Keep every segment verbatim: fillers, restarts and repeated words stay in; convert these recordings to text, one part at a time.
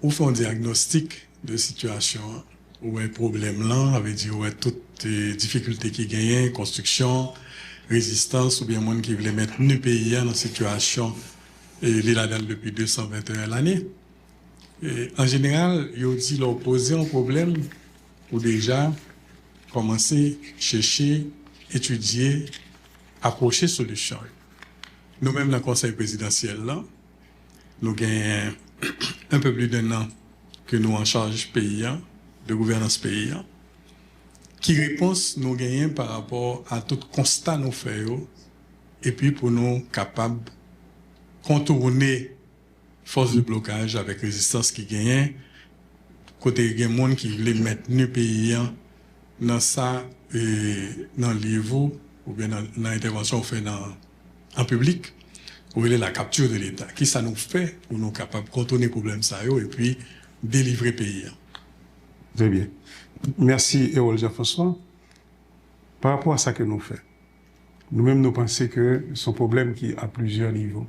Ou fè yon dyagnostik de sitiyasyon an, ou wè pwoblèm lan, sa vle di ou wè tout eh, difikilte ki genyen, konstriksyon, rezistans oubyen moun ki vle mentni peyi a nan sitiyasyon eh, li ladan l depi de san venteyen lane. Eh, an jeneral, yo di lè w poze yon pwoblèm, ou deja kòmanse chèche, etidye, apwoche solisyon yo. Nou menm nan Konsèy Prezidansyèl lan, nou genyen un peu plus d'un an ke nou an chaj peyi a, de gouvènans peyi a. Ki repons nou genyen pa rapò a tout konsta nou fè yo, epi pou nou kapab kontoune fòs de blokaj avèk rezistans ki genyen, kote gen moun ki vle mentni peyi a nan sa, eh, nan liv ou, oubyen nan, nan entèvansyon ou fè nan, an piblik, ou rele la capture de l'État. Kisa nou fè pou nou kapab kontoune pwoblèm sa yo epi delivre peyi a? Trè byen. Mèsi, Erol Jean François. Pa rapò a sa ke nou fè, nou menm nou panse ke se yon pwoblèm ki a plizyè nivo.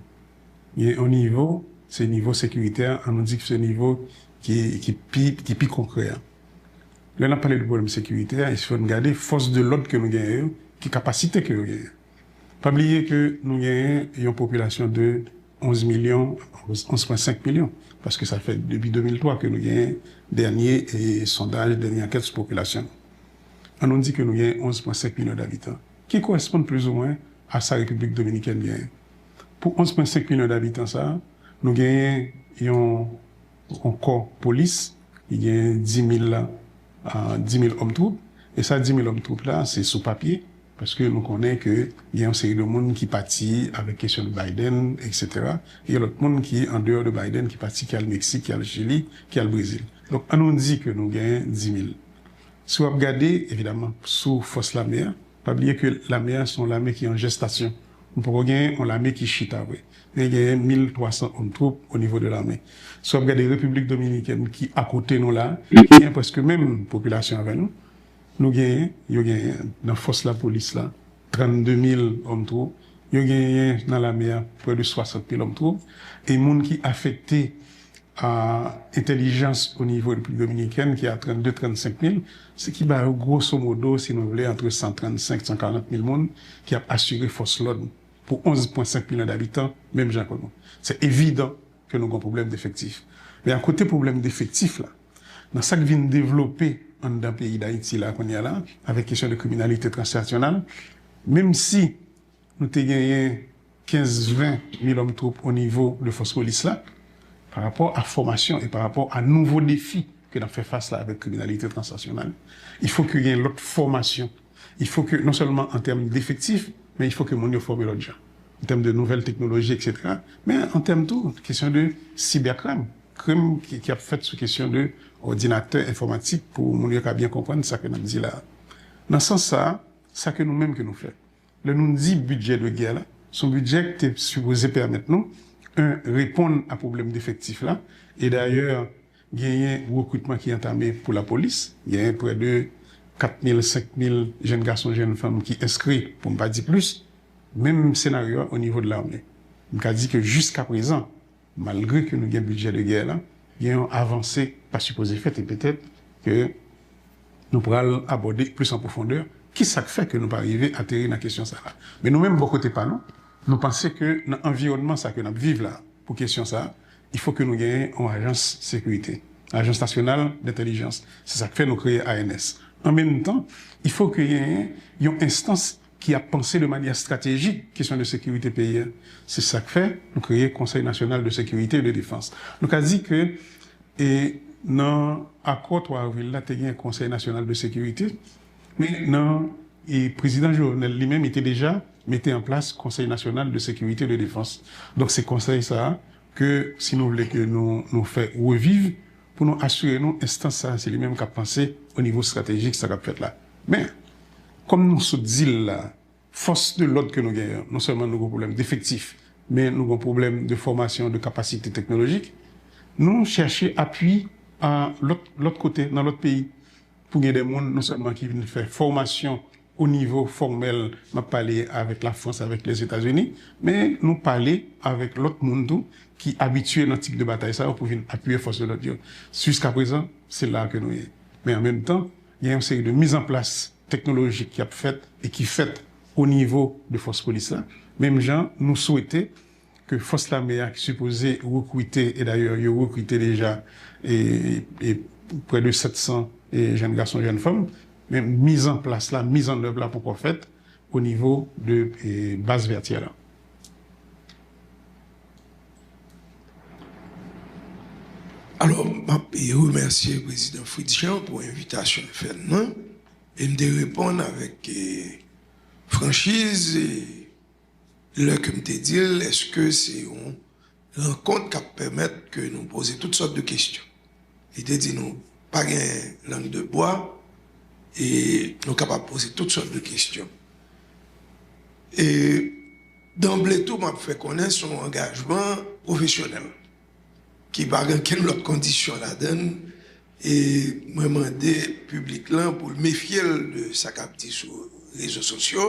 Gen yon nivo, se nivo sekiritè, an nou di ke se nivo ki, ki pi, ki pi konkrè a. Lè n ap pale de pwoblèm sekiritè, il fò n gade fòs de lòd ke nou genyen yo, ki kapasite ke yo genyen. Pa bliye ke nou genyen yon popilasyon de onz milyon, onz pwen senk milyon, paske sa fè depi de mil twa ke nou genyen dènye eh, sondaj, dènye ankèt sou popilasyon nou. An nou di ke nou genyen onz pwen senk milyon dabitan, ki koresponn plizoumwen a sa Repiblik Dominikèn genyen. Pou onz pwen senk milyon dabitan sa a, nou genyen yon, yon kò polis ki genyen dis mil la, ah, dis mil òm twoup, e sa dis mil òm twoup la, se sou papye, paske nou konnen ke gen yon seri de moun ki pati avèk kesyon de Biden, etsetera. Gen lòt moun ki andeyò de Biden, ki pati, ki al Meksik, ki al Chili, ki al Brezil. Donk, an nou di ke nou genyen dis mil. Si w ap gade, evidaman, sou fòs lame a, pa bliye ke lame a se yon lame ki an jestasyon. Nou poko genyen yon lame ki chita vre. Men genyen mil twa san òm twoup o nivo de lame. Si w ap gade Repiblik Dominikèn ki akote nou la, ki gen prèske menm popilasyon avè nou, nou genyen, yo genyen nan fòs lapolis la, trannde mil òm twoup, yo genyen nan lame a prè de swasant mil òm twoup, e moun ki afekte a entèlijans o nivo Repiblik Dominikèn ki a trannde, trannsenk mil, se ki ba yo gwoso modo, si nou vle, antre san trannsenk, san karant mil moun ki ap asire fòs lòd pou onz pwen senk milyon dabitan, menm jan ke nou. Se evidan ke nou gen pwoblèm defektif. Men akote pwoblèm defektif la, nan sa k vin devlope anndan peyi Dayiti la kounye a la, avèk kesyon de kriminalite transnasyonal, menm si nou te genyen kenz, ven mil òm twoup o nivo de fòs polis la, pa rapò a fòmasyon e pa rapò a nouvo defi ke n ap fè fas la avèk kriminalite transnasyonal, il faut que gen lòt fòmasyon. Il faut que, non sèlman an tèm defektif, men il faut que moun yo fòme lòt jan. An tèm de nouvèl teknoloji, etsetera. Men an tèm tou, kesyon de sibèkrim, krim ki, ki ap fèt sou kesyon de òdinatè enfòmatik pou moun yo ka byen konprann sa ke n ap di la a. Nan sans sa a, sa ke nou menm ke nou fè. Lè nou di bidjè de gè la, se yon bidjè ki te sipoze pèmèt nou, un, reponn a pwoblèm defektif la, e dayè, genyen rekritman ki antame pou lapolis, genyen prè de kat mil, senk mil jèn gason, jèn fanm ki enskri, pou m pa di plis, menm senaryo a o nivo de lame. M ka di ke jiskaprezan, malgre ke nou gen bidjè de gè la, gen yon avanse pa sipoze fèt e petèt ke nou pral abòde plis an pwofondè kisa k fè ke nou pa rive ateri nan kesyon sa la. Men nou menm bò kote pa nou, nou panse ke nan anviwònman sa ke n ap viv la pou kesyon sa, il faut que nou genyen yon ajans sekirite, Ajans Nasyonal d'Entèlijans. Se sa k fè nou kreye A N S. An menm tan, il faut que genyen yon enstans ki ap panse de manyè estratejik kesyon de sekirite peyi a. Se sa k fè nou kreye Konsèy Nasyonal de Sekirite e de Defans. Nou ka di ke e nan akò twa avril la, te gen Konsèy Nasyonal de Sekirite, men nan e prezidan Jovenel li menm, li te deja mete an plas Konsèy Nasyonal de Sekirite e de Defans. Donk se konsèy sa a ke, si nou vle ke nou, nou fè reviv, pou nou asire nou enstans sa a, se li menm k ap panse o nivo estratejik sa k ap fèt la. Men, kòm nou sot di l la, fòs de lòd ke nou genyen an, non sèlman nou gen pwoblèm defektif, men nou gen pwoblèm de fòmasyon, de kapasite teknolojik, nou chèche apui a lòt, lòt kote, nan lòt peyi, pou gen de moun non sèlman ki vin fè fòmasyon O nivo fòmèl, m ap pale avèk Lafrans, avèk Lèzetazini, men nou pale avèk lòt moun tou ki abitye nan tip de batay sa yo pou vin apiye fòs de lòd yo. Jiskaprezan, se la ke nou ye. Men an menm tan, gen yon seri de mizanplas teknolojik ki ap fèt e ki fèt o nivo de fòs polis la. Menm jan, nou swete ke fòs lame a ki sipoze rekrite, e dayè yo rekrite deja e, e prè de sèt san e jèn gason, jèn fanm, men mizanplas la, mizannèv la poko fèt o nivo de e, baz vètyèl la. Alò, m ap remèsye Prezidan Fritz Jean pou envitasyon l fè n nan, e m te reponn avèk e, franchiz e, lè ke m te di l, èske se yon rankont k ap pèmèt ke nou poze tout sòt de kesyon. Li te di nou pa gen lang de bwa e nou kapab poze tout sòt de kesyon. E danble tou, m ap fè konnen se yon angajman pwofesyonèl ki pa gen kenn lòt kondisyon ladan l. E mwen mande piblik lan pou l mefye l de sa k ap di sou rezo sosyo.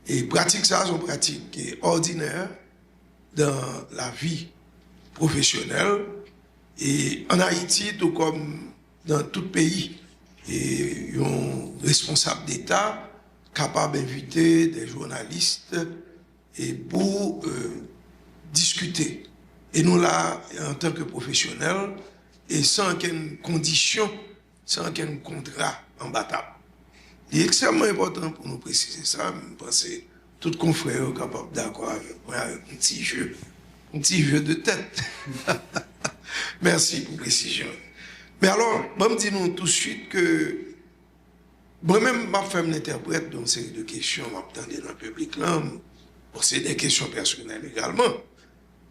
E pratik sa a se yon pratik ki òdinè dan lavi pwofesyonèl e ann Ayiti tou kòm dan tout peyi. E yon responsab deta kapab envite de jounalis e pou e, diskite. E nou la antanke pwofesyonèl e san okenn kondisyon, san okenn kontra anba tab. Li ekstrèmman enpòtan pou nou presize sa. M panse tout konfrè yo kapab dakò avèk mwen avèk yon ti je, yon ti je de tèt. Mèsi pou presizyon. Men alò, ban m di nou touswit ke mwen menm, m ap fè m entèprèt de yon seri de kesyon m ap tande nan piblik lan. Bon, se de kesyon pèsonèl egalman.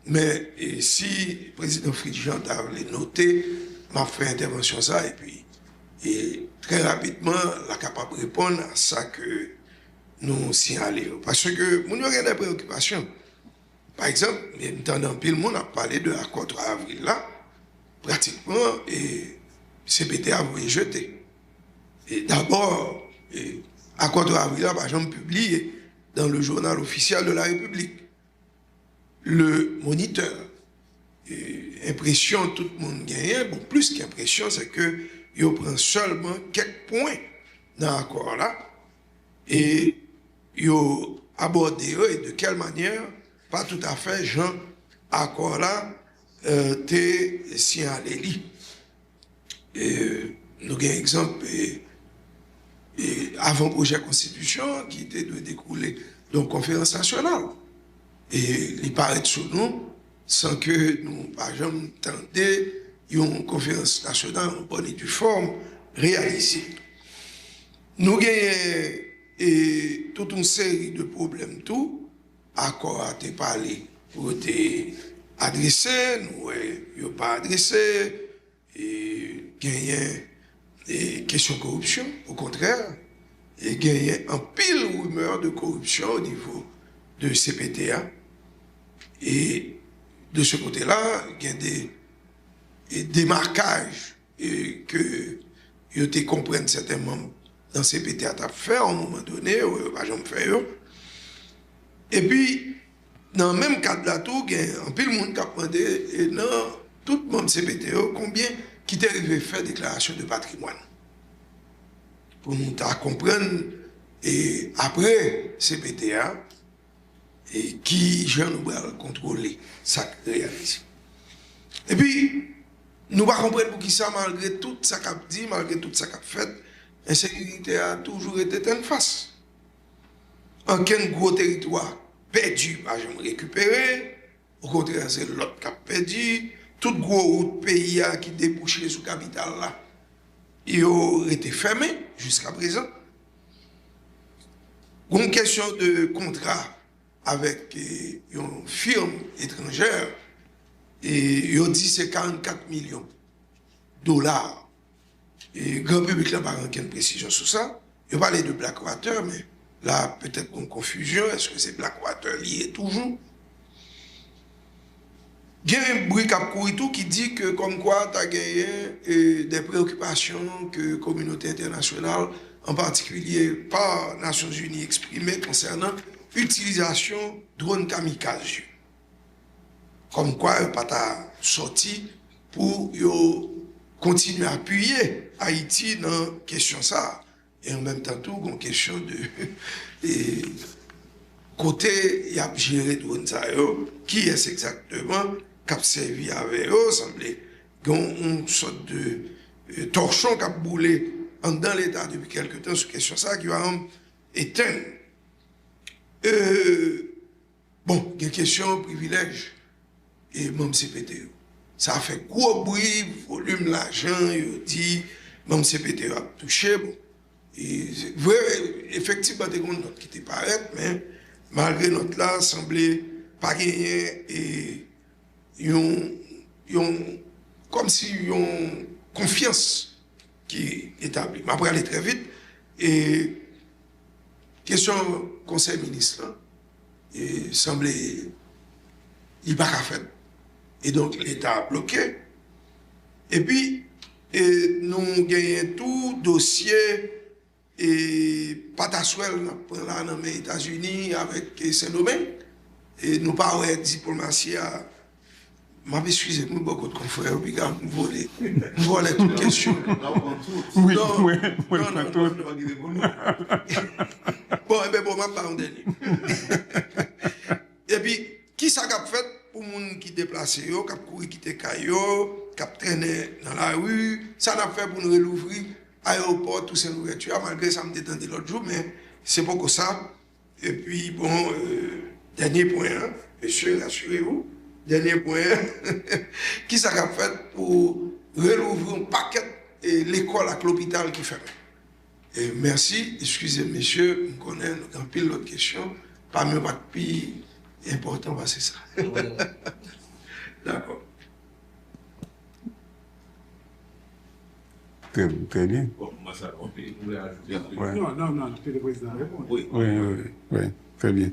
Men e, si Prezidan Fritz Jean ta vle note, m ap fè entèvansyon sa, epi e, trè rapidman, l a kapab reponn a sa ke nou siyale yo. Paske moun yo gen de preyokipasyon. Pa egzanp, m tande anpil moun ap pale de akò twa avril la, pratikman e, C P T a voye jete. E dabò, e, akò twa avril la pa janm pibliye dans le journal officiel de la République. Le Moniteur. E, enpresyon tout moun genyen, bon, plis ke enpresyon, se ke yo pran sèlman kèk pwen nan akò la e yo abòde yo e de kèl manyè, pa toutafè jan akò la e, te siyale li. E, nou gen egzanp e, e, avan pwojè konstitisyon ki te dwe dekoule de yon konferans nasyonal. E li parèt sou nou san ke nou pa janm tande yon konferans nasyonal an bòn e di fòm reyalize. Nou genyen e, tout yon seri de pwoblèm tou. Akò a te pale pou yo te adrese, nou wè yo pa adrese. E genyen e, kesyon koripsyon, okontrè, e genyen anpil rimè de koripsyon o nivo de C P T a. E de se kote la, gen de e, demakaj e, ke yo te konprann sèten manm nan C P T a t ap fè a yon moman done, yo pa janm fè yo. Epi, nan menm kad la tou, gen anpil moun k ap mande e, nan tout manm C P T yo, konbyen ki te rive fè deklarasyon de patrimwàn. Pou nou ta konprann e, apre C P T a, e ki jan nou pral kontwole sa k reyalize. Epi, nou pa konprann poukisa, malgre tout sa k ap di, malgre tout sa k ap fèt, ensekirite a toujou rete tennfas. Ankenn gwo teritwa pèdi pa janm rekipere, okontrè, se lòt k ap pèdi. Tout gwo wout peyi a ki debouche sou kapital la, yo rete fèmen jiskaprezan. Gon kesyon de kontra avèk e, yon firm etranjè, e yo di se karannkat milyon dola. E gran piblik la pa gen okenn presizyon sou sa. Yo pale de Blackwater, men la petèt gon konfizyon, èske se Blackwater li ye toujou? Gen bri k ap kouri tou ki di ke kòmkwa ta genyen e, de preyokipasyon ke kominote entènasyonal an patikilye pa Nasyonzini, eksprime konsènan itilizasyon dwòn kamikaz yo. Kòmkwa yo pa ta sòti pou yo kontinye apiye Ayiti nan kesyon sa a. E an menm tan tou, gon kesyon de e, kote y ap jere dwòn sa yo, kiyès egzakteman k ap sèvi avè yo, sanble gen yon sòt de e, tòchon k ap boule anndan Leta depi kèlke tan sou kesyon sa a ki pa janm etenn. E, bon, gen kesyon privilèj e manm C P T yo. Sa fè gwo bri, volim lajan yo di manm C P T yo ap touche. Bon, e, se vre, efektivman, te gen yon nòt ki te parèt, men malgre nòt la, sanble pa genyen e, yon, yon, kòmsi yon konfyans ki etabli. M ap prale trè vit. E kesyon konsèy minis lan, e sanble li pa ka fèt. E donk, Leta bloke. Epi, e nou genyen tou dosye e pataswèl n ap pran la nan men Etazini avèk e Sendomeng. E nou pa wè diplomasi a. M ap eskize m wi bò kot konfrè yo, piga m vole, m vòlè tout kesyon. Wi, mwen, mwen pran tout. Bon, enben bon, m ap ba yon dènye. Epi, kisa k ap fèt pou moun ki deplase yo, k ap kouri kite kay yo, k ap trennen nan lari? Sa n ap fè pou n relouvri ayewopò Tousen Louvèti a, malgre sa m te tande lòt jou, men se poko sa. Epi, bon, e, dènye pwen an, mesye, rasire w, dènye pwen an, kisa k ap fèt pou relouvri yon pakèt e, lekòl ak lopital ki fèmen? E, mèsi, eskize m, mesye, m konnen nou gen anpil lòt kesyon, pami yo pa t pi enpòtan pase sa. Dakò. Trè, trè byen. Non, non, non, se te prezidan reponn. Wi, wi, wi, wi, trè byen.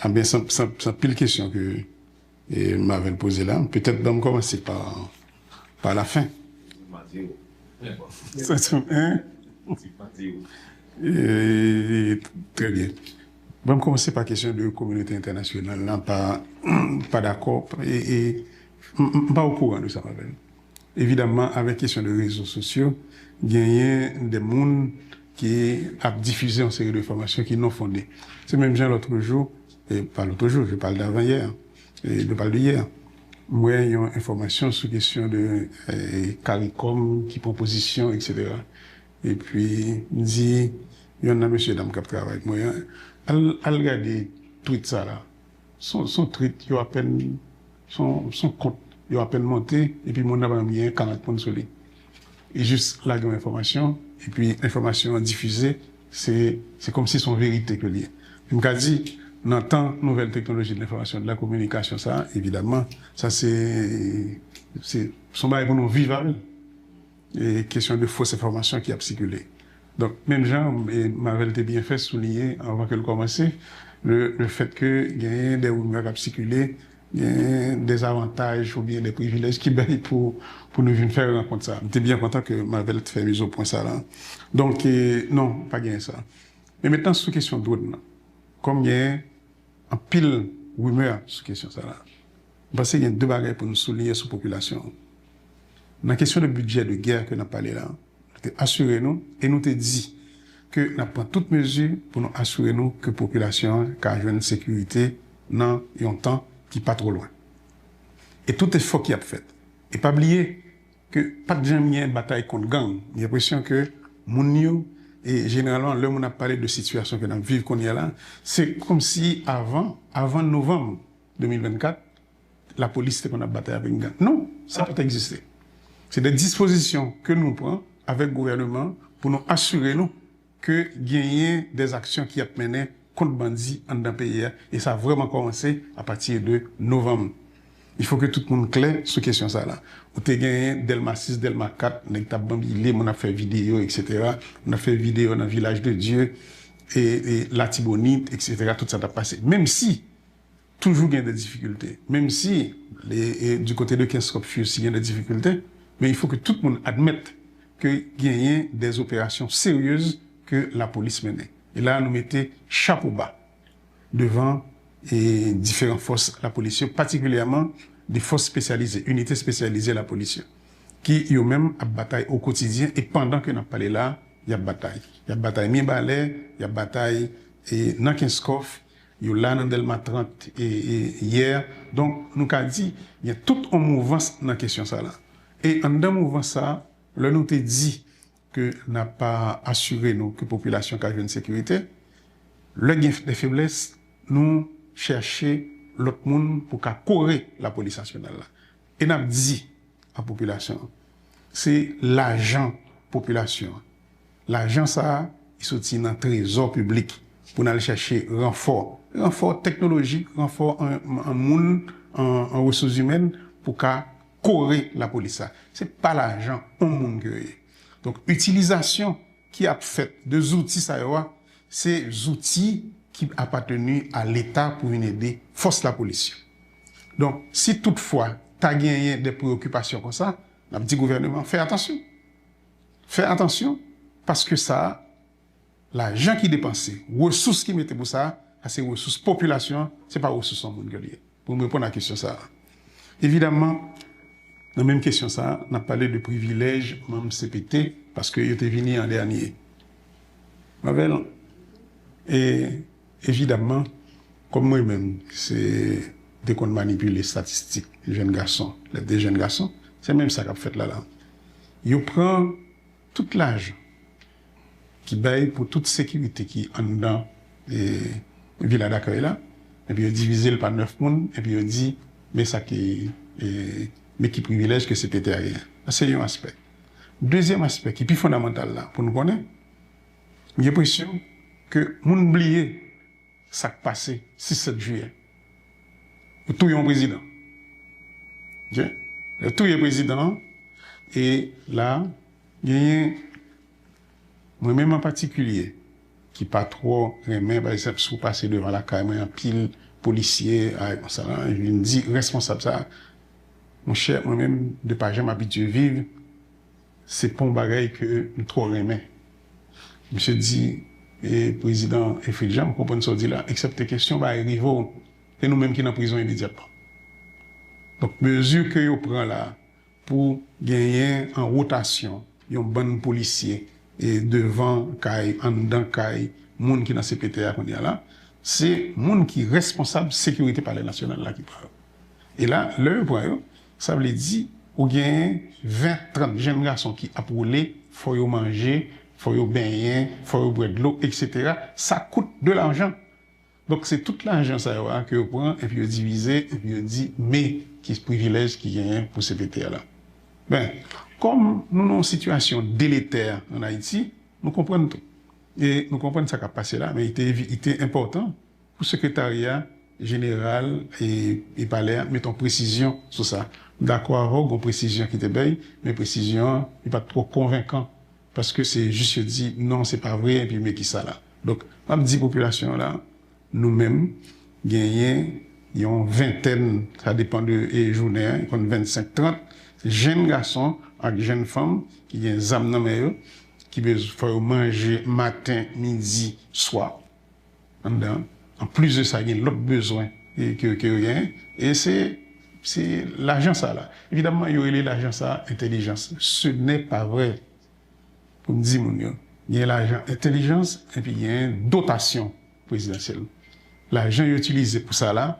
Anben, se anpil kesyon ke e, Marvel poze la, petèt ban m kòmanse pa, pa lafen. Hein? E, trè byen. Ban m kòmanse pa kesyon de kominote entènasyonal la, pa, pa dakò, e, e, m pa okouran de sa, Marvel. Evidamman, avèk kesyon de rezo sosyo, genyen de moun ki ap difize yon seri de enfòmasyon ki non fonde. Se menm jan lòt jou, e pa lòt jou, je parle d'avant-hier, e je parle de hier, m wè yon enfòmasyon sou kesyon de e, CARICOM ki pran pozisyon, etsetera. Epi m di, yonn nan mesye dam k ap travay ak mwen an, al, al gade tweet sa la. Se yon tweet, yo apèn, se yon kont, yo apèn monte, epi moun nan pa menm gen karant moun sou li. Li jis lage yon enfòmasyon, epi enfòmasyon an difize, se, se kòmsi se yon verite ke l ye. M ka di, nan tan nouvèl teknoloji de lenfòmasyon, de la kominikasyon sa, evidamman, sa se, se, se yon bagay pou nou viv avè l. E kesyon de fos enfòmasyon ki ap sikile. Donk, menm jan e Marvel te byen fè souliye anvan ke l kòmanse, le, le fèt ke genyen de rimè k ap sikile, genyen de zavantaj oubyen de privilèj ki bay pou, pou nou vin fè rankont sa. M te byen kontan ke Marvel te fè mizopwen sa la. Donk, e, non, pa genyen sa. Men mentnan, sou kesyon dwòn nan, kòm genyen anpil rimè sou kesyon sa la, m panse gen de bagay pou nou souliye sou popilasyon an. Nan kesyon de bidjè de gè ke n ap pale la, nou te asire nou e nou te di ke n ap pran tout mezi pou nou asire nou ke popilasyon an ka jwenn sekirite nan yon tan ki pa twò lwen. E tout efò ki ap fèt. E pa bliye ke pa t janm gen batay kont gang. M gen enpresyon ke moun yo, e jeneralman, lè moun ap pale de sitiyasyon ke n ap viv kounye a la, se kòmsi avan, avan novanm de mil vennkat, lapolis te konn ap batay avèk gang. Non, sa pa t egziste. Se de dispozisyon ke nou pran avèk gouvèneman an pou nou asire nou ke genyen de aksyon ki ap mennen kont bandi anndan peyi a, e sa vrèman kòmanse apati de novanm. Il faut que tout moun klè sou kesyon sa la. Ou te genyen Dèlma sis, Dèlma kat, nèg t ap banbile, moun ap fè videyo, etsetera. Moun ap fè videyo nan Vilaj de Dye, e, e Latibonit, etsetera. Tout sa t ap pase. Menm si toujou gen de difikilte. Menm si, e, e, du côté de Kenskòf Fury gen de difikilte, men il faut que tout moun admèt ke genyen de operasyon seryez ke lapolis mennen. E la, nou mete chapo ba devan e diferan fòs lapolis yo, patikilyèman de fòs espesyalize, inite espesyalize lapolis yo, ki yo menm ap batay o kotidyen e pandan ke n ap pale la, y ap batay. Y ap batay Mibalè, y ap batay e nan Kenskòf, yo la nan Dèlma trant e, e yè. Donk, nou ka di, gen tout yon mouvans nan kesyon sa la. E anndan mouvans sa, lè nou te di ke n ap asire nou ke popilasyon ka jwenn sekirite, lè gen de feblès, nou chèche lòt moun pou ka kore lapolis nasyonal la. E n ap di a popilasyon an, se lajan popilasyon an. Lajan sa a, li soti nan trezò piblik pou n al chèche ranfò. Ranfò teknolojik, ranfò an, an moun, an, an resous imèn pou ka kore lapolis la. Se pa lajan yon moun ke yo ye. Donk, itilizasyon ki ap fèt de zouti sa yo a, se zouti ki apateni a Leta pou vin ede fòs lapolis yo. Donk, si toutfwa ta genyen de preyokipasyon konsa, n ap di gouvèneman, fè atansyon. Fè atansyon, paske sa a, lajan ki depanse, resous ki mete pou sa a, sa se resous popilasyon an, se pa resous yon moun ke li ye. Pou m reponn a kesyon sa a. Evidaman, nan menm kesyon sa a, n ap pale de privilèj manm C P T, paske yo te vini an dènye. Mavèl, e, evidaman, kòm mwen menm, se te konn manipile estatistik jèn gason, lè de jèn gason, se menm sa k ap fèt la la. Yo pran tout lajan ki bay pou tout sekirite ki anndan e, Vila Dakèy la, epi yo divize l pa nèf moun, epi yo di, men sa ki, e, men ki privilèj ke C P T a genyen. Sa se yon aspè. Dezyèm aspè ki pi fondamantal la, pou nou konnen, m gen enpresyon ke moun bliye sa k pase sis sèt jiyè. Yo touye yon prezidan. Ok? Yo touye prezidan an, e la, genyen, mwen menm an patikilye, ki pa twò renmen, pa egzanp, si w pase devan lakay mwen, anpil polisye, a, konsa la, vin di responsab sa, monchè, mwen menm, de pa janm abitye viv, se pa yon bagay ke m twò renmen. Misye di, e, Prezidan Efrijan, m konprann sa w di la, eksepte kesyon bagay rive w, se nou menm ki nan prizon imedyatman. Donk, mezi ke yo pran la pou genyen an wotasyon yon bann polisye e devan kay, anndan kay moun ki nan C P T a kounye a la, se moun ki responsab sekirite Palè Nasyonal la ki pran yo. E la, lè yo pran yo, sa vle di ou genyen ven, trant jèn gason ki ap woule, fò yo manje, fò yo benyen, fò yo bwè dlo, etsetera. Sa koute de lajan. Donk, se tout lajan sa yo a ke yo pran, epi yo divize, epi yo di, men ki privilèj ki genyen pou C P T a la. Ben, kòm nou nan yon sitiyasyon deletè ann Ayiti, nou konprann tou. E nou konprann sa k ap pase la, men li te, li te enpòtan pou sekretarya jeneral e, e palè a mete yon presizyon sou sa. M dakò avè w, gen yon presizyon ki te bay, men presizyon an, li pa t twò konvenkan, paske se jis yo di, non, se pa vre, epi men ki sa la. Donk, m ap di popilasyon an la, nou menm, genyen yon ventèn, sa depann de, e, jounen an, li konn vennsenk, trant, jèn gason ak jèn fanm ki gen zam nan men yo, ki bez-, fò yo manje maten, midi, swa, anndan. Anplis de sa, gen lòt bezwen ke, ke, ke yo genyen. E se, se lajan sa la. Evidamman, yo rele lajan sa entèlijans. Ce n'est pas vrai. Pou m di moun yo, gen lajan entèlijans, epi gen dotasyon prezidansyèl. Lajan yo itilize pou sa la,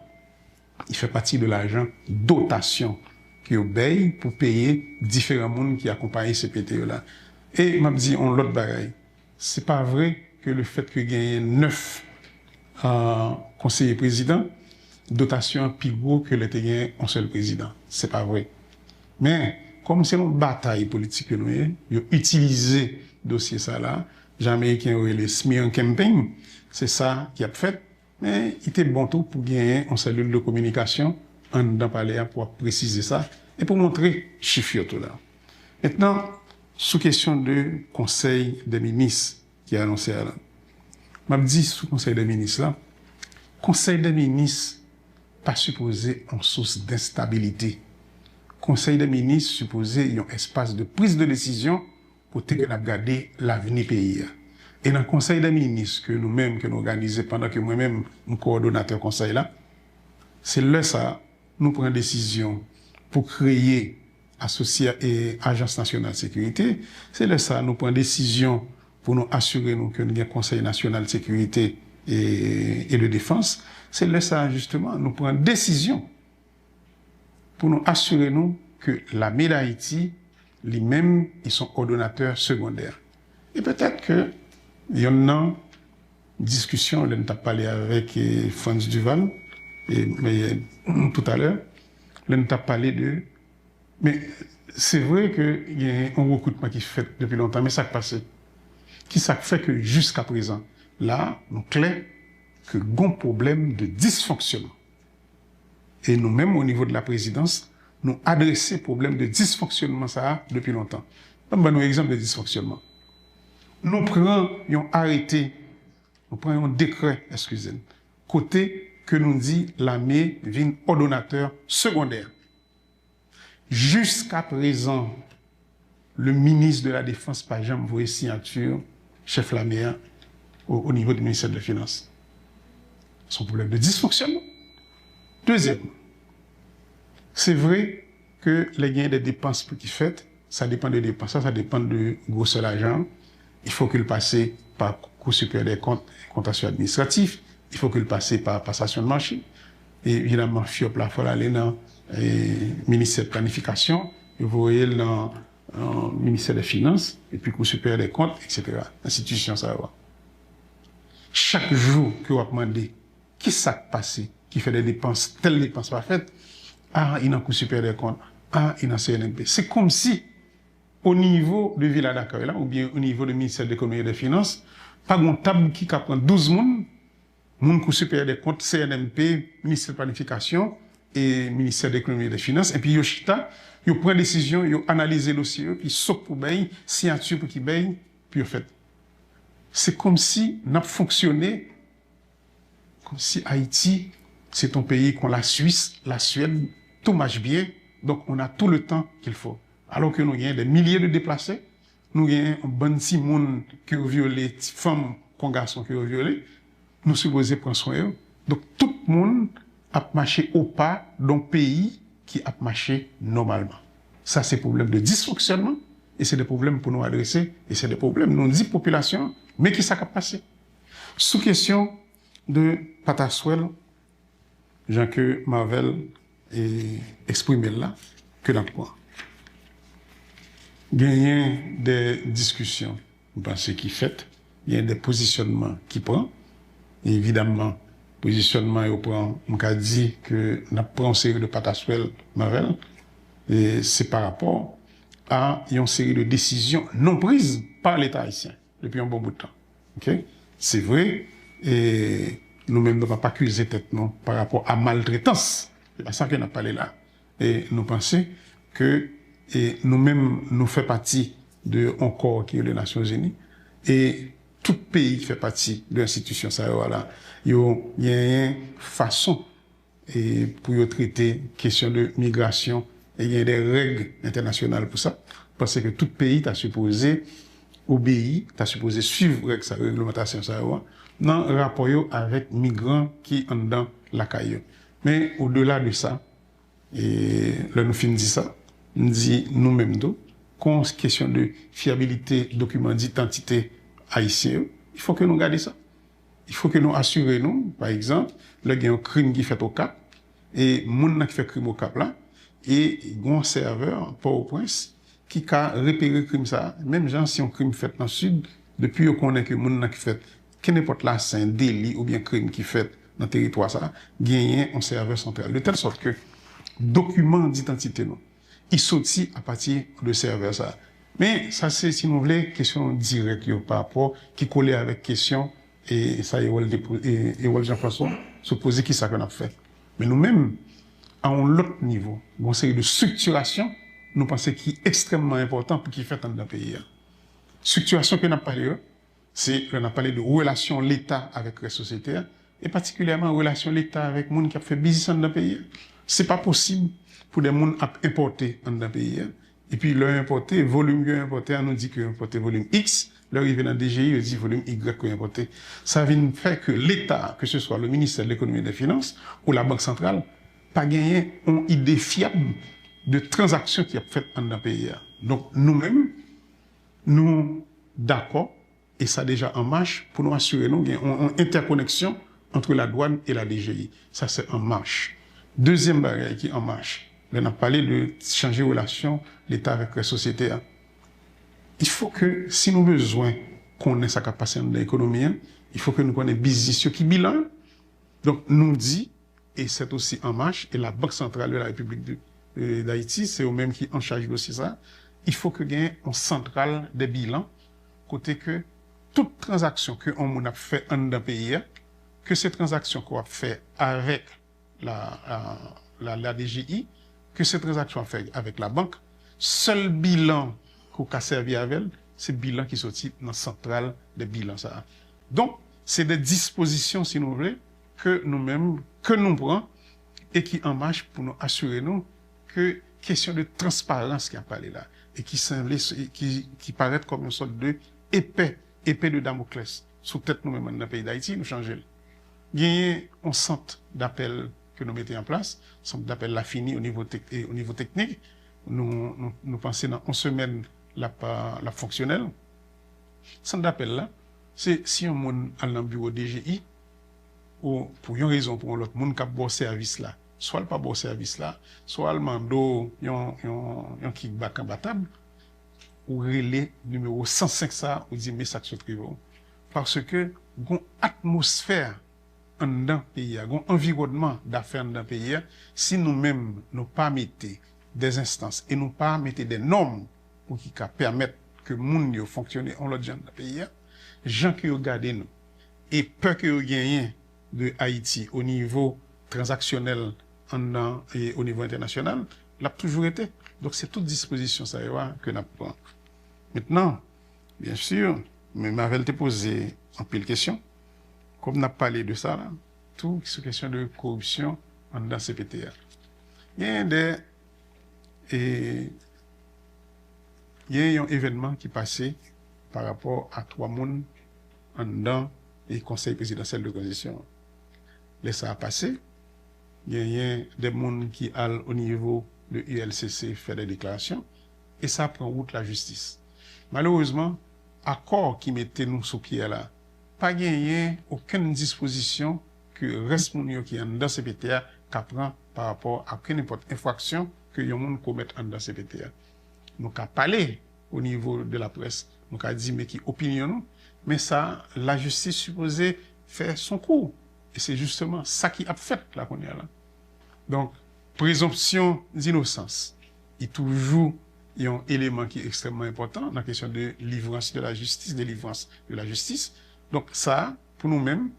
li fè pati de lajan dotasyon ke yo bay pou peye diferan moun ki akonpaye C P T yo la. E m ap di yon lòt bagay. Se pa vre ke le fèt ke genyen nèf, a, konseye prezidan, dotasyon an pi gwo ke lè te genyen yon sèl prezidan. Se pa vre. Men, kòm se yon batay politik ke nou ye, yo itilize dosye sa la, jan Ameriken yo rele smear campaign, se sa ki ap fèt. Men, li te bon tou pou genyen yon selil de kominikasyon anndan palè a pou ap presize sa e pou montre chif yo tou la. Mentnan, sou kesyon de konsèy de minis ki anonse a la, m ap di sou konsèy de minis la, konsèy de minis pa sipoze yon sous denstabilite. Konsèy de minis sipoze yon espas de priz de desizyon kote ke n ap gade lavni peyi a. E nan konsèy dè minis ke nou menm, ke nou òganize pandan ke mwen menm, m kowòdonatè konsèy la, se lè sa a, nou pran desizyon pou kreye asosya-, e, Ajans Nasyonal Sekirite, se lè sa a, nou pran desizyon pou nou asire nou ke nou gen Konsèy Nasyonal Sekirite e, e de Defans, se lè sa a, jisteman, nou pran desizyon pou nou asire nou ke Lame Dayiti, li menm, li se yon òdonatè segondè. E petèt ke yonn nan diskisyon, lè n t ap pale avèk, e, Frantz Duval, e, e, toutalè, lè n t ap pale de, men se vre ke gen yon rekritman ki fèt depi lontan, men sa k pase? Kisa k fè ke jiskaprezan, la, nou klè ke gon pwoblèm de disfonksyonman? E nou menm, o nivo de la prezidans, nou adrese pwoblèm de disfonksyonman sa a depi lontan. Ban m ban nou egzanp de disfonksyonman. Nou pran yon arete, nou pran yon dekrè, eskize m, kote ke nou di lame vin òdonatè segondè. Jiskaprezan, le minis de la Defans pa janm voye siyati chèf lame a o, o nivo de ministè de finans. Se yon pwoblèm de disfonksyonman. Dezyèmman, se vre ke lè gen de depans pou ki fèt, sa depann de depans la, sa depann de gwosè lajan an. Il faut que l pase pa Kou Siperyè dè Kont, kontasyon administratif, il faut que l pase pa pasasyon de mache. E evidaman, fyòp la, fò l ale nan, e, ministè planifikasyon, yo voye l nan, nan ministè dè finans, epi Kou Siperyè dè Kont, etsetera. Enstitisyon sa yo a. Chak jou ke w ap mande, ki sa k pase, ki fè de depans, tèl depans pa fèt, a, li nan Kou Siperyè dè Kont, a, li nan C N M P. Se kòmsi, o nivo de Vila Dakay la, oubyen o nivo de ministè de lekonomi e dè finans, pa gen yon tab ki ka pran douz moun, moun Kou Siperyè dè Kont, C N M P, ministè planifikasyon e ministè de lekonomi e dè finans, epi yo chita, yo pran desizyon, yo analize dosye yo, ki sòk pou bay, siyati pou ki bay, pou yo fèt. Se kòmsi n ap fonksyone kòmsi Ayiti, se yon peyi kon la Swis, la Swèd, tout mache byen, donk on a tout le tan qu'il faut. Alò ke nou gen de milye de deplase, nou gen yon bann timoun ke yo vyole, ti fanm kon gason ke yo vyole, nou sipoze pran swen yo. Donk tout moun ap mache o pa don peyi ki ap mache nòmalman. Sa se pwoblèm de disfonksyonman, e se de pwoblèm pou nou adrese, e se de pwoblèm nou di popilasyon an, men ki sa k ap pase. Sou kesyon de pataswèl, jan ke Marvel, e, eksprime l la, ke n ap pran. Genyen de diskisyon, m panse, ki fèt, genyen de pozisyonman ki pran. Evidaman, pozisyonman yo pran, m ka di ke n ap pran yon seri de pataswèl, Marvel, e se pa rapò a yon seri de desizyon non priz pa Leta ayisyen depi yon bon bout tan. Oke? Se vre, e nou menm nou p ap akize tèt nou pa rapò a maltretans. Se pa sa ke n ap pale la. E nou panse ke, e nou menm nou fè pati de yon kò ki rele Nasyonzini, e tout peyi ki fè pati de enstitisyon sa yo a la, yo genyen fason e pou yo trete kesyon de migrasyon, e gen de règ entènasyonal pou sa, paske tout peyi ta sipoze obeyi, ta sipoze swiv règ sa yo, reglemantasyon sa yo a, nan rapò yo avèk migran ki anndan lakay yo. Men odela de sa, e lè nou fin di sa, m di nou menm tou, kon kesyon de fyabilite dokiman didantite ayisyen yo, il faut que nou gade sa. Il faut que nou asire nou, pa egzanp, lè gen yon krim ki fèt Okap, e moun nan ki fè krim Okap la, e gen yon sèvè Pòtoprens ki ka repere krim sa a, menm jan si yon krim fèt nan Sid, depi yo konnen ke moun nan ki fèt kenenpòt lasen, deli oubyen krim ki fèt nan teritwa sa a, genyen yon sèvè santral. De tèl sòt ke dokiman didantite nou, li soti apati de sèvè sa a. Men, sa se, si nou vle, kesyon dirèk yo pa rapò ki kole avèk kesyon, e sa Erol depo-, e Erol Jean François sou poze kisa ke n ap fè. Men nou menm, a yon lòt nivo, gen yon seri de estriktirasyon nou panse ki ekstrèmman enpòtan pou ki fèt anndan peyi a. Estriktirasyon ke n ap pale yo, se lè n ap pale de relasyon Leta avèk rès sosyete a, e patikilyèman relasyon Leta avèk moun k ap fè biznis anndan peyi a. Se pa posib pou de moun ap enpòte anndan peyi a, Epi lè yo enpòte, volim ke yo enpòte a, nou di ke yo enpòte volim X, lè yo rive nan D G I, yo di volim Y ke yo enpòte. Sa vin fè ke Leta, ke se swa le ministè de l'Ekonomi e dè Finans ou Labank Santral, pa genyen yon ide fyab de tranzaksyon ki ap fèt anndan peyi a. Donk, nou menm, nou dakò, e sa deja an mach, pou nou asire nou gen yon, yon entèkoneksyon entre la douane et la D G I. Sa se an mach. Dezyèm bagay ki an mach, lè n ap pale de chanje relasyon Leta avèk rès sosyete a, il faut que, si nou bezwen konnen sa k ap pase anndan ekonomi an, il faut que nou konnen biznis yo ki bilan yo. Donk, nou di, e sèt osi an mach, e la Banque Centrale de la République de, euh, d'Haïti, se yo menm ki an chaj dosye sa, il faut que gen yon santral de bilan, kote ke tout tranzaksyon ke yon moun ap fè anndan peyi a, ke se tranzaksyon ke w ap fè avèk la, la, la, la D G I, ke se tranzaksyon w ap fè avèk labank, sèl bilan ke w ka sèvi avè l, se bilan ki soti nan santral de bilan sa a. Donk, se de dispozisyon, si nou vle, ke nou menm, ke nou pran, e ki an mach pou nou asire nou ke kesyon de transparans ki ap pale la, e ki sanble, ki, ki parèt kòm yon sòt de epè, epè de Damoklès sou tèt nou menm anndan peyi Dayiti, nou chanje l. Genyen yon sant dapèl ke nou mete an plas, sant dapèl la fini o nivo tek-, e o nivo teknik, nou, nou, nou panse nan yon semèn l ap, l ap fonksyonèl. Sant dapèl la, se si yon moun al nan biwo D G I, ou pou yon rezon ou pou yon lòt, moun k ap ba w sèvis la, swa l pa ba w sèvis la, swa l mande w yon, yon, yon kickback anba tab, ou rele nimewo san senk sa, ou di, men sa k sot rive w. Paske gon atmosfè anndan peyi a, gon anviwònman dafè anndan peyi a, si nou menm nou pa mete de enstans e nou pa mete de nòm pou ki ka pèmèt ke moun yo fonksyone yon lòt jan nan peyi a, jan ke yo gade nou, e pè ke yo genyen de Ayiti o nivo tranzaksyonèl anndan e o nivo entènasyonal, l ap toujou rete. Donk, se tout dispozisyon sa yo a ke n ap pran. Mentnan, byen si, men Mavel te poze anpil kesyon, kòm n ap pale de sa la, tou sou kesyon de koripsyon anndan C P T a. Genyen de, e, genyen yon evènman ki pase pa rapò a twa moun anndan e Konsèy Prezidansyèl de Tranzisyon. Lè sa a pase, genyen de moun ki al o nivo de U L C C fè de deklarasyon, e sa pran wout lajistis. Malerezman, akò ki mete nou sou pye a la, pa genyen okenn dispozisyon ke rès moun yo ki anndan C P T a ka pran pa rapò a kenenpòt enfraksyon ke yon moun komèt anndan C P T a. Nou ka pale o nivo de laprès, nou ka di men ki opinyon nou, men sa, lajistis sipoze fè son kou. E se jisteman sa ki ap fèt la kounye a la. Donk, prezonpsyon dinosans, li toujou yon eleman ki ekstrèmman enpòtan nan kesyon de livrans de la jistis, delivrans de la jistis. Donk, sa, pou nou menm,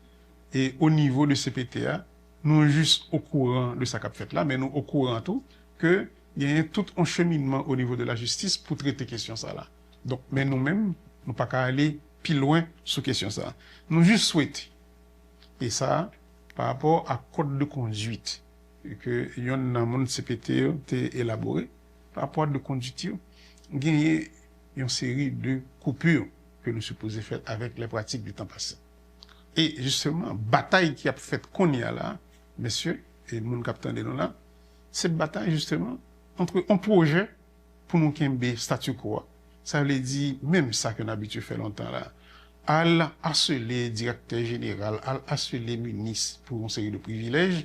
e o nivo de C P T a, nou jis okouran de sa k ap fèt la, men nou okouran tou ke genyen tout yon cheminman o nivo de lajistis pou trete kesyon sa la. Donk, men nou menm, nou pa ka ale pi lwen sou kesyon sa. Nou jis swete, e sa, pa rapò a kòd de konduit ke yonn nan moun C P T yo te elabore, pa rapò a de konduit yo, genyen yon seri de koupi ke nou sipoze fè avèk lè pratik di tan pase. E jisteman, batay ki ap fèt kounye a la, mesye, e moun k ap tande nou la, se batay jisteman ant yon pwojè pou nou kenbe statu quo a. Sa vle di, menm sa ke n abitye fè lontan la, al asele direktè jeneral, al asele minis pou yon seri de privilèj,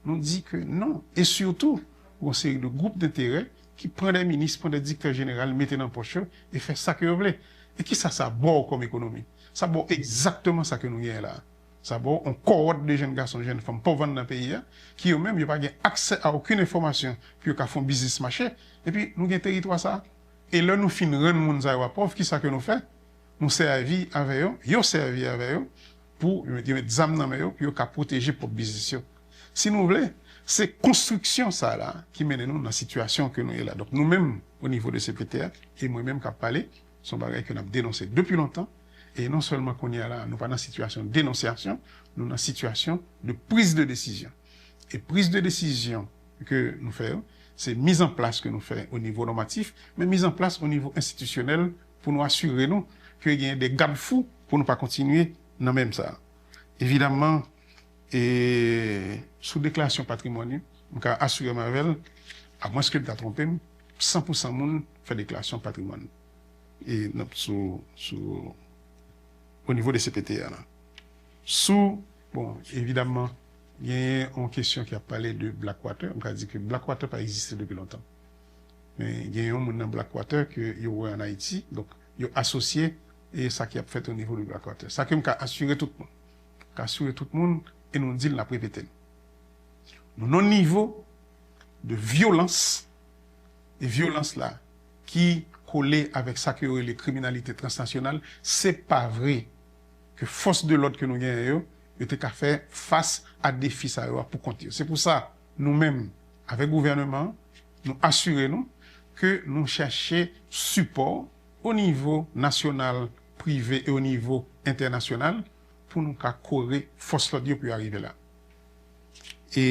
nou di ke non. E sitou, yon seri de gwoup denterè ki pran de minis, pran de direktè jeneral, mete nan pòch yo e fè sa ke yo vle. E kisa sa ba w kòm ekonomi? Sa ba w egzakteman sa ke nou genyen la. Sa ba w yon kowòt de jèn gason, jèn fanm pòv anndan peyi a, ki yo menm, yo pa gen aksè a okenn enfòmasyon pou yo ka fè yon biznis mache. Epi, nou gen teritwa sa a. E lè nou fin rann moun sa yo a pòv, kisa ke nou fè? Nou sèvi avè yo, yo sèvi avè yo, pou yo met, yo met zam nan men yo, pou yo ka pwoteje pwòp biznis yo. Si nou vle, se konstriksyon sa la ki mennen nou nan sitiyasyon ke nou ye la. Donk, nou menm, o nivo de C P T a, e mwen menm k ap pale, se yon bagay ke n ap denonse depi lontan, e non sèlman kounye a la, nou pa nan sitiyasyon denonsyasyon, nou nan sitiyasyon de priz de desizyon. E priz de desizyon ke nou fè yo, Se mizanplas ke nou fè o nivo nòmatif, men mizanplas o nivo enstitisyonèl pou nou asire nou ke genyen de gadfou pou nou pa kontinye nan menm sa. Evidamman, e, sou deklarasyon patrimwàn yo, m ka asire m avè l, amwenske m ta twonpe m, san pou san moun fè deklarasyon patrimwàn e nan, sou, sou, o nivo de C P T A la. Sou, bon, evidamman, genyen yon kesyon ki ap pale de Blackwater. M ka di ke Blackwater pa egziste depi lontan. Men genyen yon moun nan Blackwater ke yo wè ann Ayiti, donk yo asosye e sa ki ap fèt o nivo de Blackwater. Sa ke m ka asire tout moun. M ka asire tout moun e nou di l, n ap repete l. Nou nan nivo de vyolans, e vyolans la ki kole avèk sa ke yo rele kriminalite transnasyonal, se pa vre ke fòs de lòd ke nou genyen yo, yo te ka fè fas a defi sa yo a pou kont yo. Se pou sa, nou menm, avèk gouvèneman an, nou asire nou ke nou chèche sipò o nivo nasyonal, prive e o nivo entènasyonal pou nou ka kore fòs lòd yo pou yo arive la. E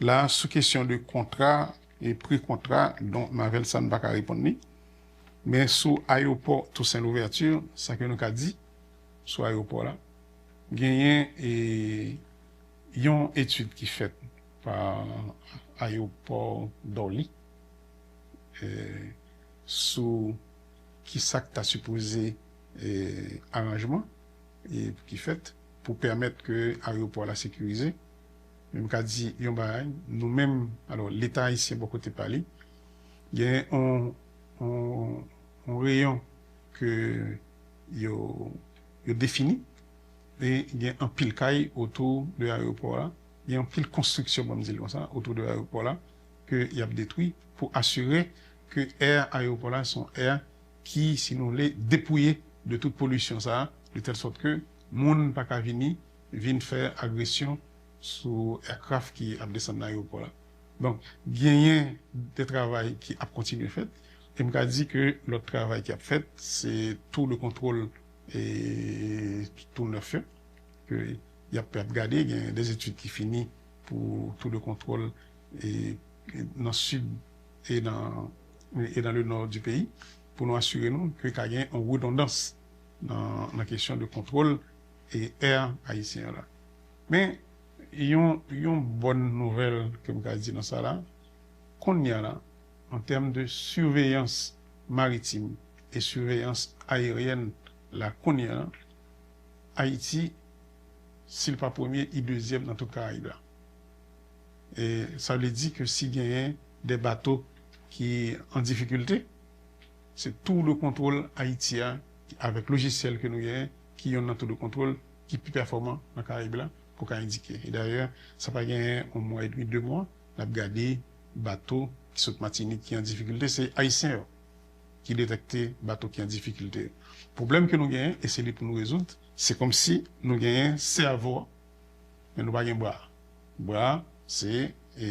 la, sou kesyon de kontra e pri kontra, donk, m avè l sa, m pa ka reponn li. Men sou ayewopò Toussaint Louverture, sa ke nou ka di sou ayewopò la, genyen e yon etid ki fèt pa ayewopò Dòli, e, sou ki sa k ta sipoze, e, aranjman, e, ki fèt pou pèmèt ke ayewopò la sekirize. Men m ka di yon bagay, nou menm, alò, Leta ayisyen bò kote pa li, gen yon, yon, yon reyon ke yo, yo defini, e gen anpil kay otou de ayewopò la, gen anpil konstriksyon, ban m di l konsa, otou de ayewopò la, ke y ap detwi pou asire ke air ayewopò la se yon air ki, si nou vle, depouye de tout polisyon sa a, de tèl sòt ke moun pa ka vini, vin fè agresyon sou aircraft ki ap desann nan ayewopò la. Donk, genyen de travay ki ap kontinye fèt, e m ka di ke lòt travay ki ap fèt, se tou le kontwòl e tou nèf yo, ke y ap, y ap gade, gen de etid ki fini pou tou le kontwòl e, e nan sid e nan, e nan le nò di peyi, pou nou asire nou ke ka gen yon redondans nan, nan kesyon de kontwòl e air ayisyen an la. Men, yon, yon bòn nouvèl ke m ka di nan sa la, kounye a la, an tèm de siveyans maritim e siveyans ayeryèn la kounye a la, Ayiti, si l pa premye, li dezyèm nan tout Karayib la. E sa vle di ke si genyen de bato ki an difikilte, se tou de kontwòl Ayiti a, avèk lojisyèl ke nou genyen, ki yonn nan tou de kontwòl ki pi pèfòman nan Karayib la, pou ka endike. E dayè, sa pa genyen yon mwa edmi, de mwa, n ap gade bato ki sot Matinik ki an difikilte, se Ayisyen yo ki detèkte bato ki an difikilte yo. Pwoblèm ke nou genyen, e se li pou nou rezoud, se kòmsi nou genyen sèvo, men nou pa gen bra. Bra, se, e,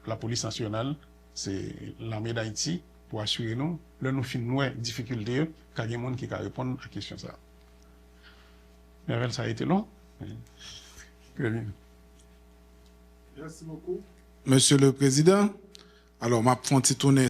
lapolis nasyonal, se lame d Ayiti, pou asire nou, lè nou fin wè difikilte yo, ka gen moun ki ka reponn a kesyon sa a. Men avè l, sa rete lon. Ke li. Mèsi bokou. Mesye le Prezidan, alò, m ap fè yon ti tounen